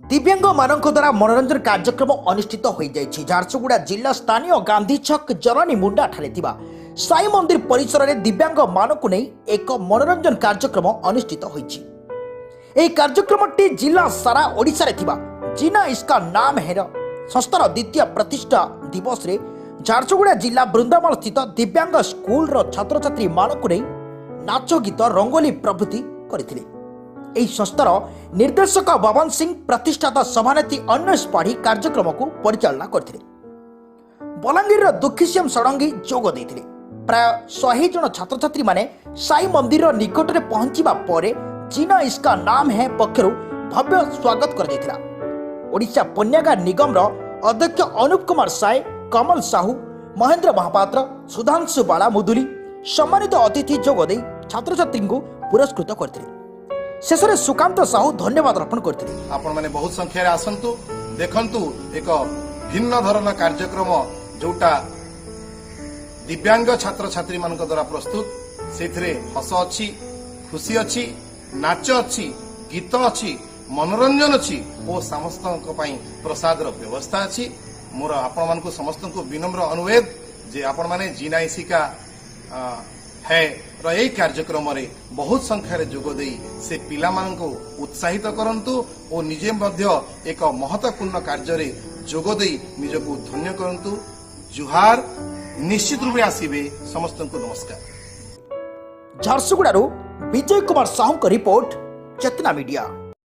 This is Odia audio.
ଦିବ୍ୟାଙ୍ଗମାନଙ୍କ ଦ୍ୱାରା ମନୋରଞ୍ଜନ କାର୍ଯ୍ୟକ୍ରମ ଅନୁଷ୍ଠିତ ହୋଇଯାଇଛି। ଝାରସୁଗୁଡ଼ା ଜିଲ୍ଲା ସ୍ଥାନୀୟ ଗାନ୍ଧୀ ଛକ ଜରାନୀ ମୁଣ୍ଡାଠାରେ ଥିବା ସାଇ ମନ୍ଦିର ପରିସରରେ ଦିବ୍ୟାଙ୍ଗମାନଙ୍କୁ ନେଇ ଏକ ମନୋରଞ୍ଜନ କାର୍ଯ୍ୟକ୍ରମ ଅନୁଷ୍ଠିତ ହୋଇଛି। ଏହି କାର୍ଯ୍ୟକ୍ରମଟି ଜିଲ୍ଲା ସାରା ଓଡ଼ିଶାରେ ଥିବା ଜିନା ଇସ୍କା ନାମ ହେର ସଂସ୍ଥାର ଦ୍ୱିତୀୟ ପ୍ରତିଷ୍ଠା ଦିବସରେ ଝାରସୁଗୁଡ଼ା ଜିଲ୍ଲା ବୃନ୍ଦାବନ ସ୍ଥିତ ଦିବ୍ୟାଙ୍ଗ ସ୍କୁଲର ଛାତ୍ରଛାତ୍ରୀମାନଙ୍କୁ ନେଇ ନାଚ ଗୀତ, ରଙ୍ଗୋଲି ପ୍ରଭୃତି କରିଥିଲେ। ଏହି ସଂସ୍ଥାର ନିର୍ଦ୍ଦେଶକ ବବନ ସିଂ, ପ୍ରତିଷ୍ଠାତା ସଭାନେତ୍ରୀ ଅନ୍ୱେଷ ପାଢ଼ୀ କାର୍ଯ୍ୟକ୍ରମକୁ ପରିଚାଳନା କରିଥିଲେ। ବଲାଙ୍ଗୀରର ଦୁଃଖୀଶ୍ୟାମ ଷଡ଼ଙ୍ଗୀ ଯୋଗ ଦେଇଥିଲେ। ପ୍ରାୟ 100 ଜଣ ଛାତ୍ରଛାତ୍ରୀମାନେ ସାଇ ମନ୍ଦିରର ନିକଟରେ ପହଞ୍ଚିବା ପରେ ଜିନା ଇସ୍କା ନାମ ହେ ପକ୍ଷରୁ ଭବ୍ୟ ସ୍ୱାଗତ କରାଯାଇଥିଲା। ଓଡ଼ିଶା ପଣ୍ୟାଗାର ନିଗମର ଅଧ୍ୟକ୍ଷ ଅନୁପ କୁମାର ସାଏ, କମଲ ସାହୁ, ମହେନ୍ଦ୍ର ମହାପାତ୍ର, ସୁଧାଂଶୁ ବାଳା ମୁଦୁଲି ସମ୍ମାନିତ ଅତିଥି ଯୋଗ ଦେଇ ଛାତ୍ରଛାତ୍ରୀଙ୍କୁ ପୁରସ୍କୃତ କରିଥିଲେ। ଶେଷରେ ସୁକାନ୍ତ ସାହୁ ଧନ୍ୟବାଦ ଅର୍ପଣ କରିଥିଲେ। ଆପଣମାନେ ବହୁତ ସଂଖ୍ୟାରେ ଆସନ୍ତୁ, ଦେଖନ୍ତୁ ଏକ ଭିନ୍ନ ଧରଣର କାର୍ଯ୍ୟକ୍ରମ, ଯୋଉଟା ଦିବ୍ୟାଙ୍ଗ ଛାତ୍ରଛାତ୍ରୀମାନଙ୍କ ଦ୍ୱାରା ପ୍ରସ୍ତୁତ। ସେଥିରେ ହସ ଅଛି, ଖୁସି ଅଛି, ନାଚ ଅଛି, ଗୀତ ଅଛି, ମନୋରଞ୍ଜନ ଅଛି ଓ ସମସ୍ତଙ୍କ ପାଇଁ ପ୍ରସାଦର ବ୍ୟବସ୍ଥା ଅଛି। ମୋର ଆପଣମାନଙ୍କୁ ସମସ୍ତଙ୍କୁ ବିନମ୍ର ଅନୁରୋଧ ଯେ ଆପଣମାନେ ଜିନା ଇସିକା ହେ ର ଏଇ କାର୍ଯ୍ୟକ୍ରମରେ ବହୁତ ସଂଖ୍ୟାରେ ଯୋଗ ଦେଇ ସେ ପିଲାମାନଙ୍କୁ ଉତ୍ସାହିତ କରନ୍ତୁ ଓ ନିଜେ ମଧ୍ୟ ଏକ ମହତ୍ୱପୂର୍ଣ୍ଣ କାର୍ଯ୍ୟରେ ଯୋଗ ଦେଇ ନିଜକୁ ଧନ୍ୟ କରନ୍ତୁ। ଜୁହାର। ନିଶ୍ଚିତ ରୂପେ ଆସିବେ। ସମସ୍ତଙ୍କୁ ନମସ୍କାର। ଝାରସୁଗୁଡ଼ାରୁ ବିଜୟ କୁମାର ସାହୁଙ୍କ ରିପୋର୍ଟ, ଚେତନା ମିଡିଆ।